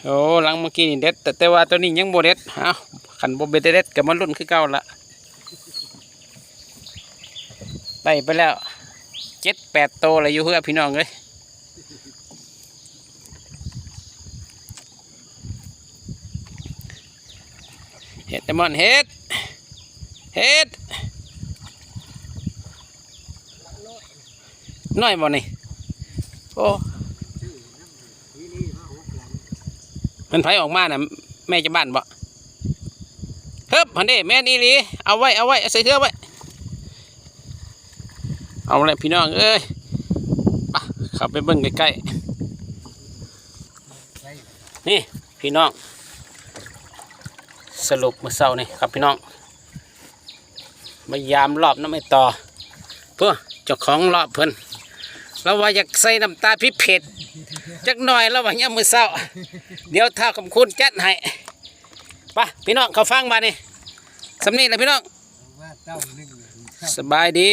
ໂອ້ ຫຼັງເມື່ອກີ້ນີ້ເດັດ ແຕ່ ແຕ່ວ່າໂຕນີ້ຍັງບໍ່ເດັດ. ເອົ້າ ຄັນບໍ່ເປັນຕາເດັດກໍມາລຸ້ນຄືເກົ່າລະ. ໄດ້ໄປແລ້ວເຈັດແປດໂຕລະຢູ່ເຮືອ ພີ່ນ້ອງເອີຍ. ເຮັດ ໄດມອນ ເຮັດ ເຮັດ. ນ້ອຍບໍ່ນີ້? ໂອ້ ແມ່ນໃຜອອກມານະ? ແມ່ເຈົ້າບ້ານບໍ່? ເຮີບ ຫັ້ນເດ້ ແມ່ນອີ່ຫຼີ. ເອົາໄວ້ ເອົາໄວ້ ເອົາໃສ່ເຮືອໄວ້. ເອົາແຫຼະພີ່ນ້ອງເອີຍ ໄປ ເຂົ້າໄປເບິ່ງໃກ້ໆ. ນີ້ພີ່ນ້ອງ ສະຫຼຸບມື້ເຊົ້ານີ້ຄັບພີ່ນ້ອງ ມາຢາມລອບນຳໄອ້ຕໍ່ ເພິ່ນ ເຈົ້າຂອງລອບເພິ່ນ ລາວວ່າຢາກໃສ່ນ້ຳຕາພິເພັດຈັກໜ້ອຍ ລາວວ່າຍາມມື້ເຊົ້າ. ດຽວທ້າວຄຳຄູນຈັດໃຫ້. ໄປພີ່ນ້ອງ ເຂົ້າຟັງບາດນີ້ ສ່ຳນີ້ແຫຼະພີ່ນ້ອງ. ສະບາຍດີ.